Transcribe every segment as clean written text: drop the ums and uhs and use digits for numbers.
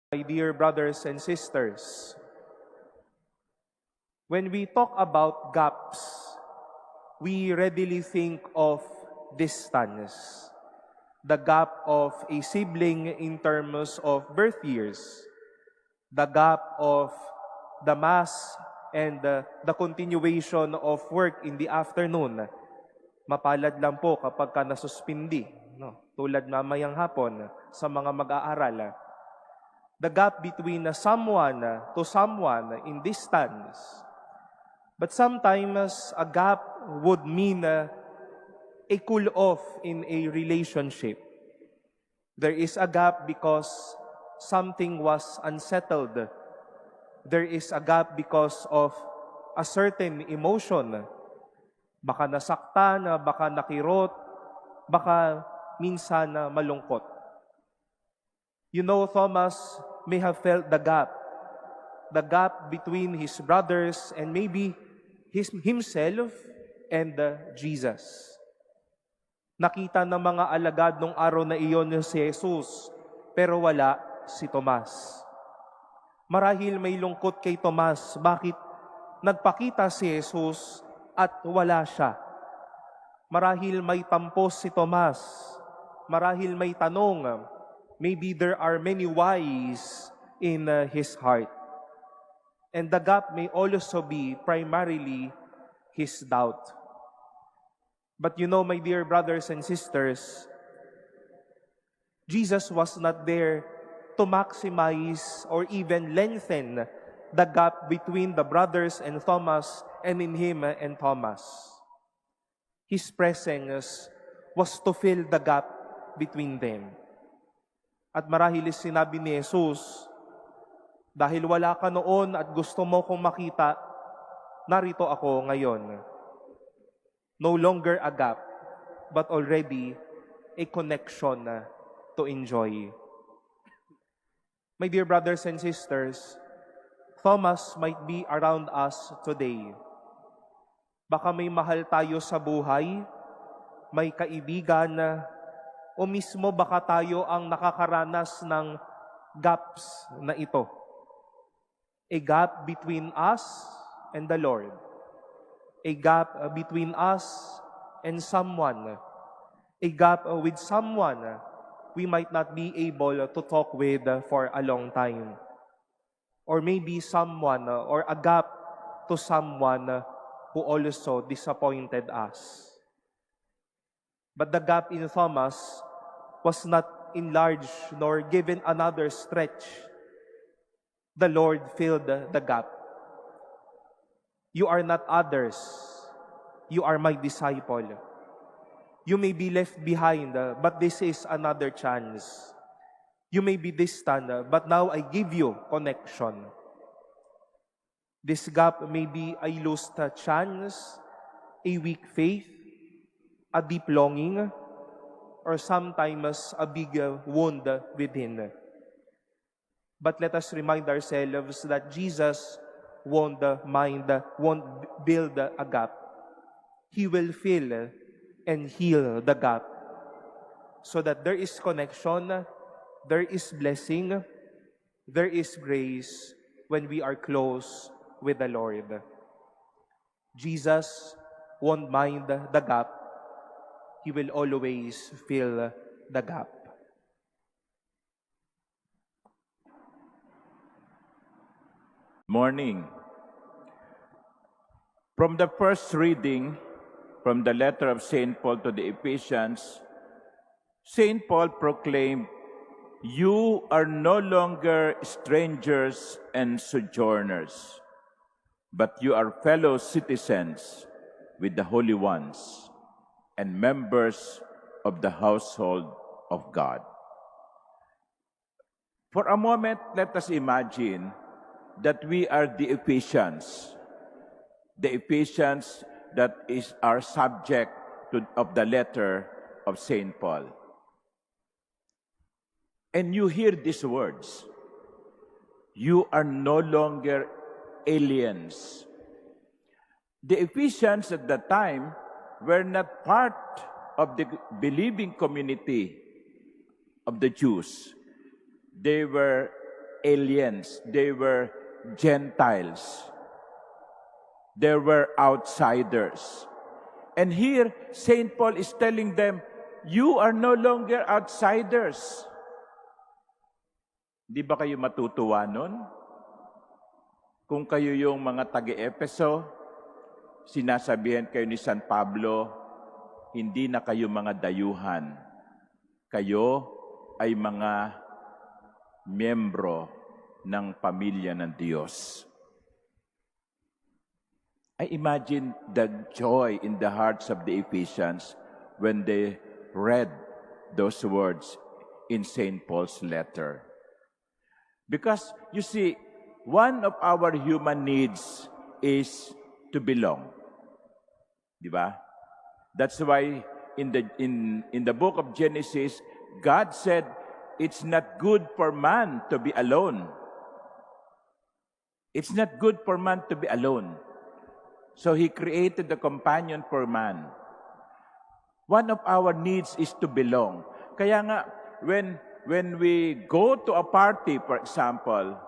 My dear brothers and sisters, when we talk about gaps, we readily think of distance. The gap of a sibling in terms of birth years, the gap of the Mass and the continuation of work in the afternoon. Mapalad lang po kapag ka nasuspindi, no? Tulad mamayang hapon sa mga mag-aaral. The gap between someone to someone in distance. But sometimes a gap would mean a cool off in a relationship. There is a gap because something was unsettled. There is a gap because of a certain emotion. Baka nasaktan, baka nakirot, baka minsan malungkot. Thomas may have felt the gap between his brothers and maybe himself and Jesus. Nakita ng mga alagad nung araw na iyon si Jesus, pero wala si Tomas. Marahil may lungkot kay Tomas, bakit nagpakita si Jesus at wala siya? Marahil may tampo si Tomas, marahil may tanong, maybe there are many whys in his heart. And the gap may also be primarily his doubt. But my dear brothers and sisters, Jesus was not there to maximize or even lengthen the gap between the brothers and Thomas and in him and Thomas. His presence was to fill the gap between them. At marahil sinabi ni Jesus, "Dahil wala ka noon at gusto mo kong makita, narito ako ngayon." No longer a gap, but already a connection to enjoy. My dear brothers and sisters, Thomas might be around us today. Baka may mahal tayo sa buhay, may kaibigan, o mismo baka tayo ang nakakaranas ng gaps na ito. A gap between us and the Lord. A gap between us and someone. A gap with someone we might not be able to talk with for a long time. Or maybe someone or a gap to someone who also disappointed us. But the gap in Thomas was not enlarged nor given another stretch. The Lord filled the gap. "You are not others. You are my disciple. You may be left behind, but this is another chance. You may be distant, but now I give you connection." This gap may be a lost chance, a weak faith, a deep longing, or sometimes a big wound within. But let us remind ourselves that Jesus won't mind, won't build a gap. He will fill and heal the gap so that there is connection, there is blessing, there is grace when we are close with the Lord. Jesus won't mind the gap. He will always fill the gap. Morning. From the first reading from the letter of St. Paul to the Ephesians, St. Paul proclaimed, "You are no longer strangers and sojourners, but you are fellow citizens with the holy ones and members of the household of God." For a moment, let us imagine that we are the Ephesians that is our subject of the letter of St. Paul. And you hear these words, "You are no longer aliens." The Ephesians at that time were not part of the believing community of the Jews. They were Aliens, they were Gentiles. They were outsiders. And here, St. Paul is telling them, "You are no longer outsiders." Di ba kayo matutuwa nun? Kung kayo yung mga taga-Epeso, sinasabihan kayo ni San Pablo, "Hindi na kayo mga dayuhan. Kayo ay mga miyembro ng pamilya ng Diyos." I imagine the joy in the hearts of the Ephesians when they read those words in St. Paul's letter. Because, you see, one of our human needs is to belong. Di ba? That's why in the book of Genesis, God said, "It's not good for man to be alone." It's not good for man to be alone. So he created the companion for man. One of our needs is to belong. Kaya nga, when we go to a party, for example,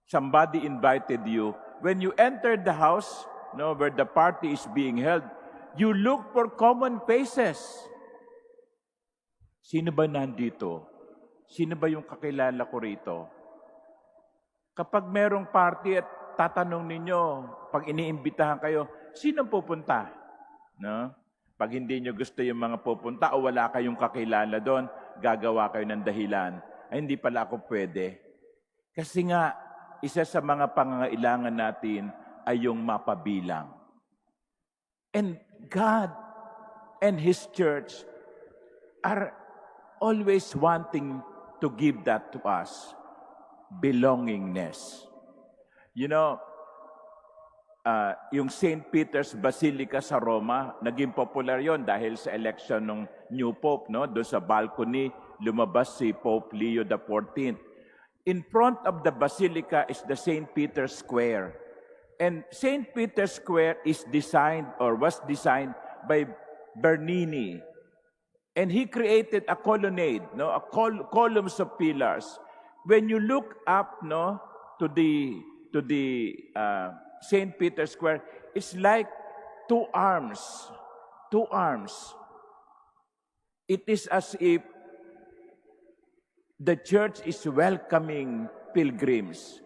somebody invited you, when you enter the house, no, where the party is being held, you look for common faces. Sino ba nandito? Sino ba yung kakilala ko rito? Kapag merong party at tatanong ninyo, pag iniimbitahan kayo, sino pupunta? No? Pag hindi nyo gusto yung mga pupunta o wala kayong kakilala doon, gagawa kayo ng dahilan. "Ay, hindi pala ako pwede." Kasi nga, isa sa mga pangangailangan natin ay yung mapabilang. And God and His church are always wanting to give that to us, belongingness. Yung St. Peter's Basilica sa Roma, naging popular yon dahil sa election ng new pope, no? Doon sa balcony, lumabas si Pope Leo XIV. In front of the basilica is the St. Peter's Square. And St. Peter's Square is designed or was designed by Bernini. And he created a colonnade, no, a columns of pillars. When you look up, no, to the St. Peter's Square, it's like two arms, two arms. It is as if the church is welcoming pilgrims.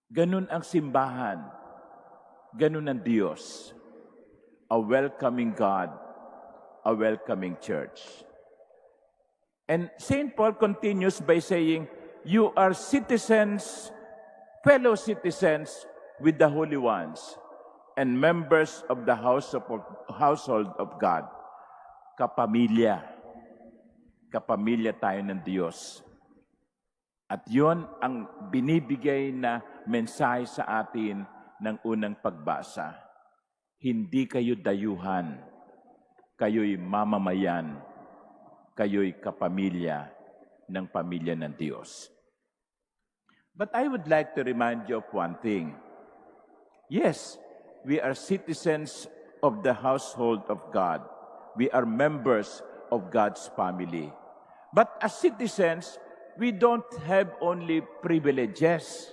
Ganun ang simbahan. Ganun ang Diyos. A welcoming God, a welcoming church. And St. Paul continues by saying, "You are citizens, fellow citizens with the holy ones, and members of the household of God." Kapamilya. Kapamilya tayo ng Diyos. At yon ang binibigay na mensahe sa atin ng unang pagbasa. Hindi kayo dayuhan. Kayo'y mamamayan. Kayo'y kapamilya ng pamilya ng Diyos. But I would like to remind you of one thing. Yes, we are citizens of the household of God. We are members of God's family. But as citizens, we don't have only privileges,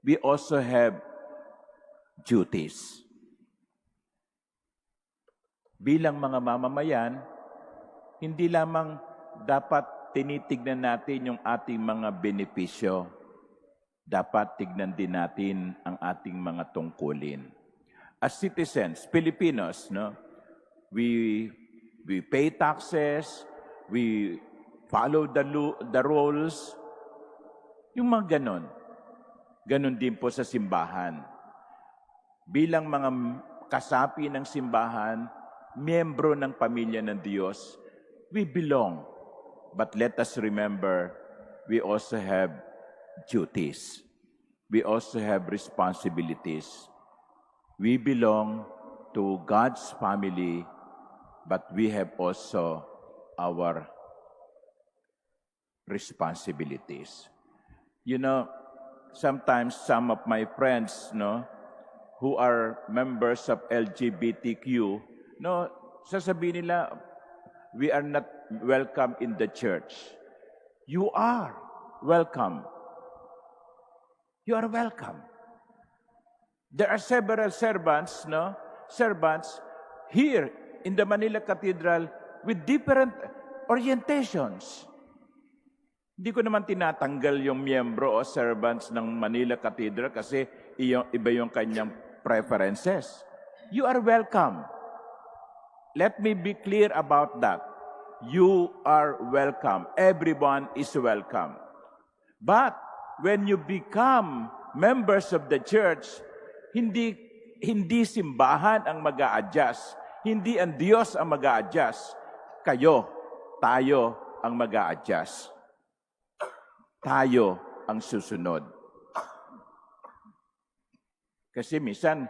we also have duties. Bilang mga mamamayan, hindi lamang dapat tinitignan natin yung ating mga benepisyo. Dapat tignan din natin ang ating mga tungkulin. As citizens, Filipinos, no, we pay taxes, we follow the rules, yung mga ganon. Ganon din po sa simbahan. Bilang mga kasapi ng simbahan, miyembro ng pamilya ng Diyos, we belong. But let us remember, we also have duties. We also have responsibilities. We belong to God's family, but we have also our responsibilities. Sometimes some of my friends, no, who are members of LGBTQ, no, sasabihin nila, "We are not welcome in the church." You are welcome. You are welcome. There are several servants, no? Servants here in the Manila Cathedral with different orientations. Hindi ko naman tinatanggal yung miyembro o servants ng Manila Cathedral kasi iba yung kanyang preferences. You are welcome. Let me be clear about that. You are welcome. Everyone is welcome. But when you become members of the church, hindi simbahan ang mag adjust, hindi ang Diyos ang mag adjust. Kayo, tayo ang mag adjust. Tayo ang susunod. Kasi minsan,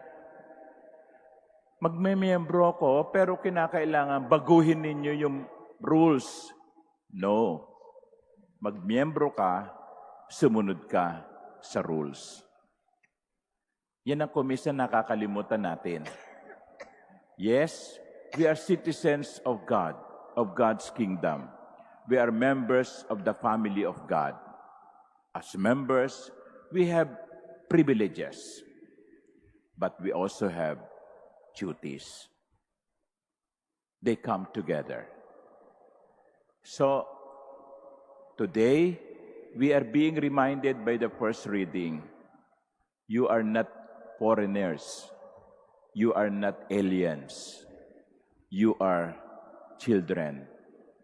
magme-miyembro ako, pero kinakailangan baguhin ninyo yung rules. No. Magmiyembro ka, sumunod ka sa rules. Yan ang kuminsan nakakalimutan natin. Yes, we are citizens of God, of God's kingdom. We are members of the family of God. As members, we have privileges, but we also have duties. They come together. So, today, we are being reminded by the first reading, you are not foreigners. You are not aliens. You are children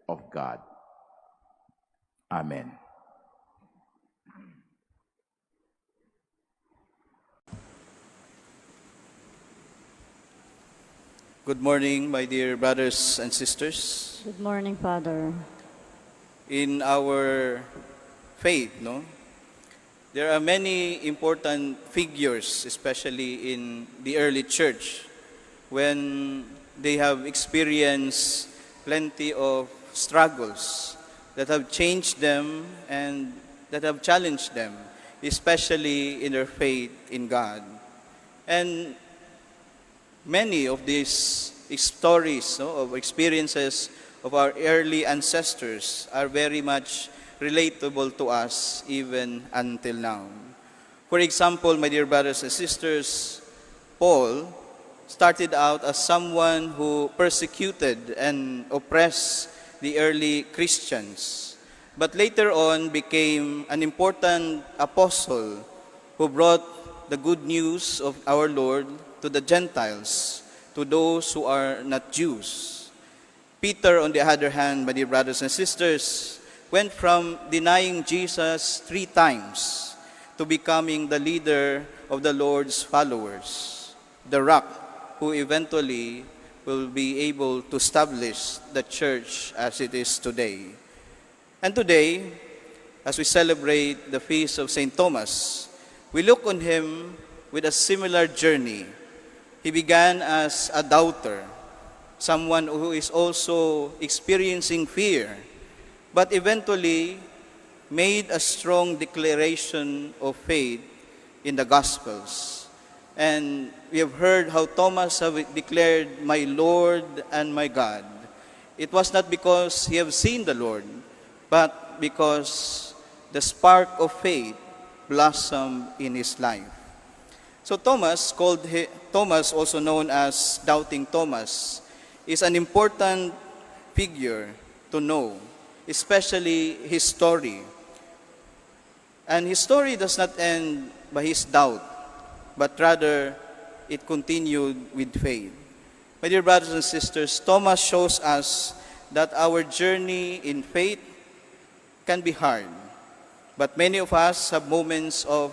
of God. Amen. Good morning, my dear brothers and sisters. Good morning, Father. In our faith, no? There are many important figures, especially in the early church, when they have experienced plenty of struggles that have changed them and that have challenged them, especially in their faith in God. And many of these stories, no, of experiences of our early ancestors are very much relatable to us even until now. For example, my dear brothers and sisters, Paul started out as someone who persecuted and oppressed the early Christians, but later on became an important apostle who brought the good news of our Lord to the Gentiles, to those who are not Jews. Peter, on the other hand, my dear brothers and sisters, went from denying Jesus three times to becoming the leader of the Lord's followers, the rock who eventually will be able to establish the church as it is today. And today, as we celebrate the feast of St. Thomas, we look on him with a similar journey. He began as a doubter, someone who is also experiencing fear, but eventually made a strong declaration of faith in the Gospels. And we have heard how Thomas have declared, "My Lord and my God." It was not because he have seen the Lord, but because the spark of faith blossomed in his life. So Thomas, Thomas, also known as Doubting Thomas, is an important figure to know, especially his story. And his story does not end by his doubt, but rather it continued with faith. My dear brothers and sisters, Thomas shows us that our journey in faith can be hard. But many of us have moments of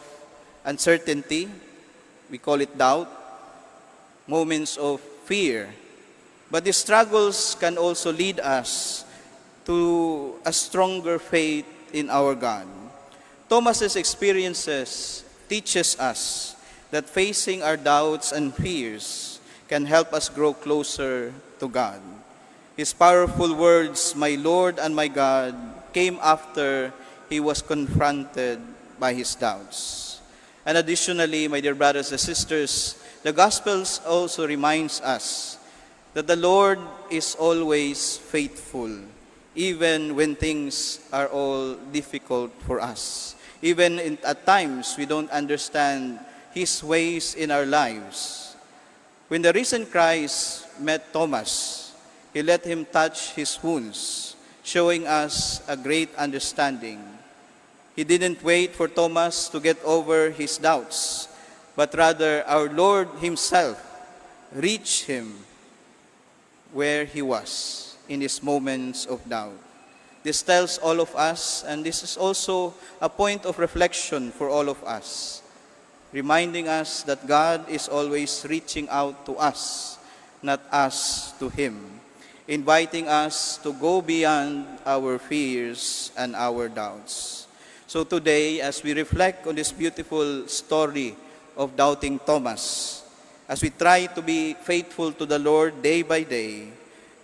uncertainty, we call it doubt, moments of fear. But these struggles can also lead us to a stronger faith in our God. Thomas's experiences teaches us that facing our doubts and fears can help us grow closer to God. His powerful words, "My Lord and my God," came after he was confronted by his doubts. And additionally, my dear brothers and sisters, the Gospels also reminds us that the Lord is always faithful. Even when things are all difficult for us. Even at times we don't understand His ways in our lives. When the risen Christ met Thomas, He let him touch his wounds, showing us a great understanding. He didn't wait for Thomas to get over his doubts, but rather our Lord Himself reached him where he was in his moments of doubt. This tells all of us, and this is also a point of reflection for all of us, reminding us that God is always reaching out to us, not us to Him, inviting us to go beyond our fears and our doubts. So today, as we reflect on this beautiful story of doubting Thomas, as we try to be faithful to the Lord day by day,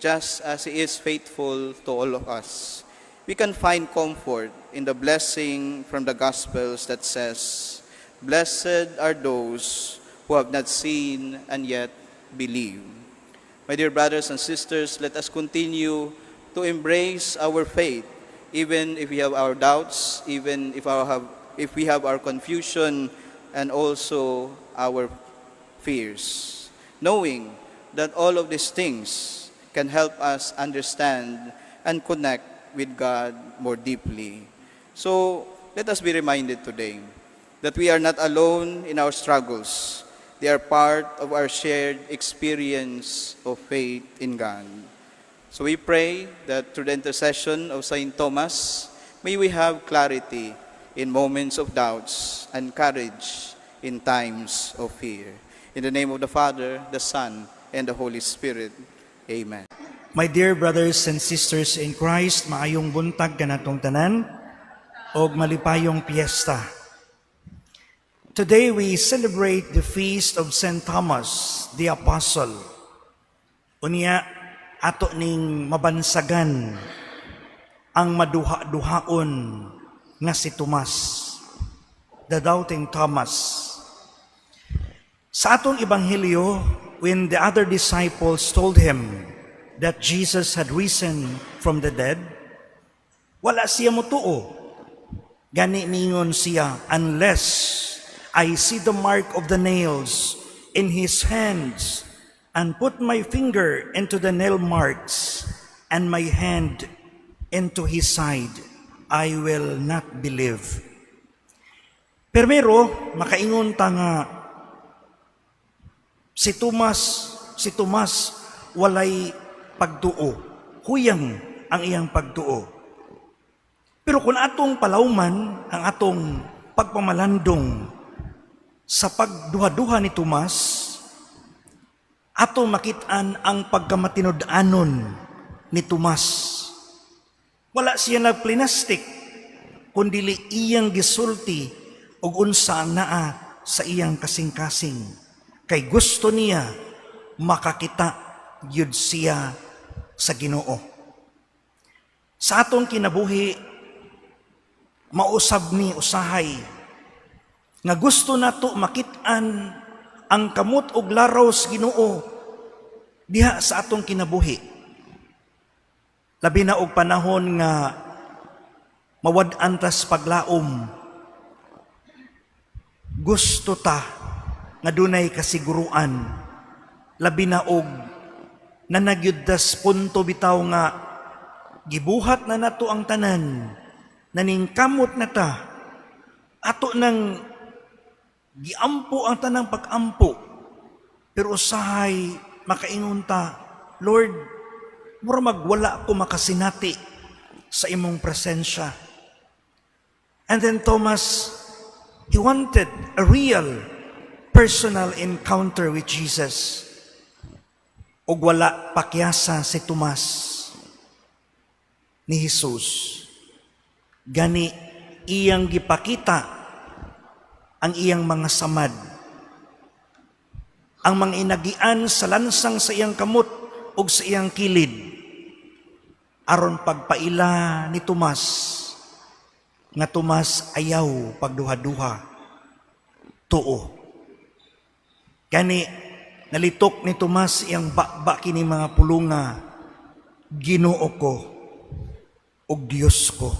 just as He is faithful to all of us, we can find comfort in the blessing from the Gospels that says, "Blessed are those who have not seen and yet believe." My dear brothers and sisters, let us continue to embrace our faith, even if we have our doubts, even if we have our confusion, and also our fears, knowing that all of these things can help us understand and connect with God more deeply. So let us be reminded today that we are not alone in our struggles. They are part of our shared experience of faith in God. So we pray that through the intercession of Saint Thomas, may we have clarity in moments of doubts and courage in times of fear. In the name of the Father, the Son, and the Holy Spirit. Amen. My dear brothers and sisters in Christ, maayong buntag kanatong tanan og malipayong piyesta. Today we celebrate the feast of St. Thomas the Apostle. Unya ato ning mabansagan ang maduha-duhaon nga si Tomas, the doubting Thomas. Sa atong ebanghelyo, when the other disciples told him that Jesus had risen from the dead, wala siya motuo. Gani ningon siya, "Unless I see the mark of the nails in his hands and put my finger into the nail marks and my hand into his side, I will not believe." Primero, makaingon ta nga si Tomas walay pagtuo. Huyang ang iyang pagtuo. Pero kung atong palawman ang atong pagpamalandong sa pagduha-duha ni Tomas, atong makit-an ang pagkamatinud-anon ni Tomas. Wala siya nagplinastik, kundili iyang gisulti og unsa ang naa sa iyang kasing-kasing. Kay gusto niya makakita gyud siya sa Ginoo. Sa atong kinabuhi, mausab ni usahay nga gusto nato makit-an ang kamot og laraw sa Ginoo diha sa atong kinabuhi. Labi na og panahon nga mawad-an tas paglaom. Gusto ta nga dunay kasiguruan, labi na og naa gyud tas punto bitaw nga gibuhat na nato ang tanan, naningkamot na ta, ato nang giampo ang tanang pag-ampo, pero usahay makaingon ta, "Lord, mura magwala ko makasinati sa imong presensya." And then Thomas, he wanted a real personal encounter with Jesus. Ug wala pakyasa si Tomas ni Jesus. Gani iyang gipakita ang iyang mga samad. Ang mga inagian sa lansang sa iyang kamot ug sa iyang kilid. Aron pagpaila ni Tomas nga, "Tomas, ayaw pagduha-duha. Tuo." Gani nalitok ni Tomas iyang baba kini mga pulunga, "Ginoo ko ug Dios ko,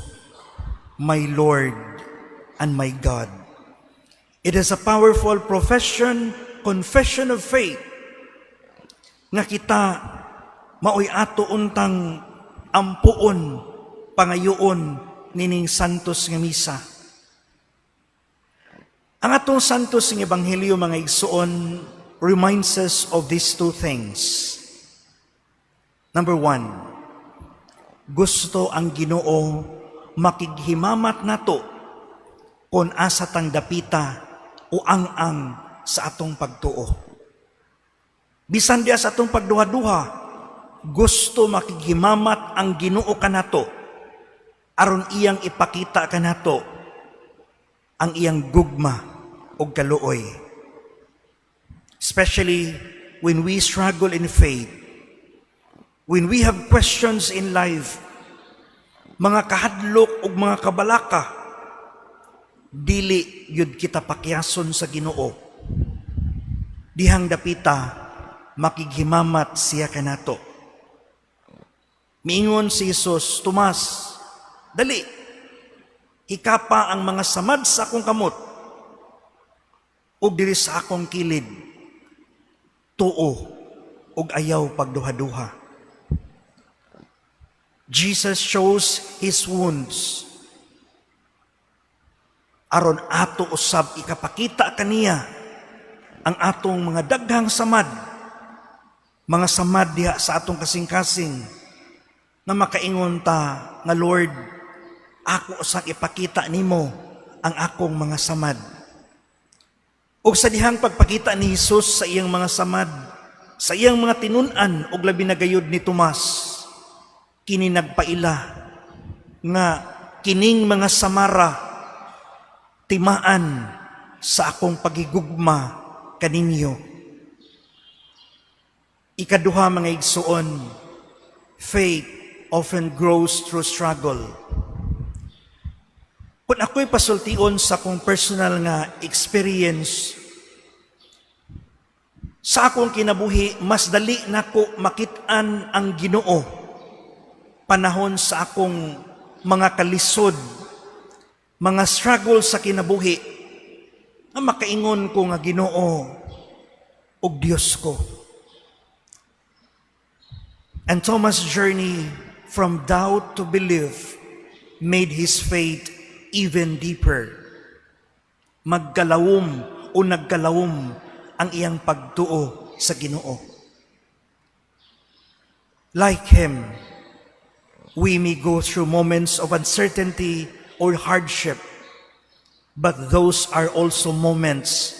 my Lord and my God. It is a powerful profession, confession of faith nga kita maoy ato untang ampuon, pangayoon nining Santos nga Misa. Ang atong Santos nga Ebanghelyo, mga igsoon, reminds us of these two things. Number one, gusto ang Ginoo makighimamat nato kung asa tang dapita o ang-ang sa atong pagtuo. Bisan diya sa atong pagduha-duha, gusto makighimamat ang Ginoo kanato aron iyang ipakita kanato ang iyang gugma ug kaluoy. Especially when we struggle in faith, when we have questions in life, mga kahadlok ug mga kabalaka, dili yud kita pakyason sa Ginoo. Dihang dapita, makighimamat siya kanato. Miingon si Jesus, "Tomas, dali, hikapa ang mga samad sa akong kamot, ug diri sa akong kilid, tuo, ug ayaw pagduha-duha." Jesus shows his wounds aron ato usab ikapakita kaniya ang atong mga daghang samad, mga samad diha sa atong kasing-kasing, nga makaingon ta nga, "Lord, ako usang ipakita nimo ang akong mga samad." Ug sa dihang pagpakita ni Jesus sa iyang mga samad, sa iyang mga tinun-an ug labi na gayud ni Tomas, kini nagpaila nga kining mga samara timaan sa akong pagigugma kaninyo. Ikaduha, mga igsoon, faith often grows through struggle. Kung ako'y pasultion sa akong personal nga experience, sa akong kinabuhi, mas dali nako makit-an ang Ginoo panahon sa akong mga kalisod, mga struggle sa kinabuhi, nga makaingon ko nga, "Ginoo ug Dios ko." And Thomas' journey from doubt to belief made his faith even deeper. Magkalawom o nagkalawom ang iyang pagtuo sa Ginoo. Like him, we may go through moments of uncertainty or hardship, but those are also moments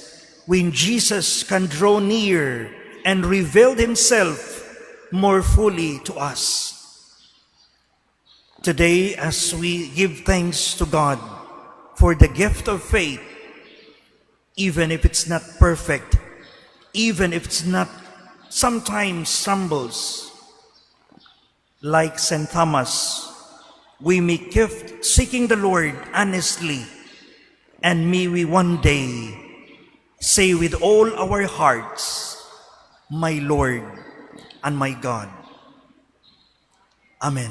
when Jesus can draw near and reveal himself more fully to us. Today, as we give thanks to God for the gift of faith, even if it's not perfect, even if it's not sometimes stumbles, like St. Thomas, we may keep seeking the Lord honestly, and may we one day say with all our hearts, "My Lord and my God." Amen.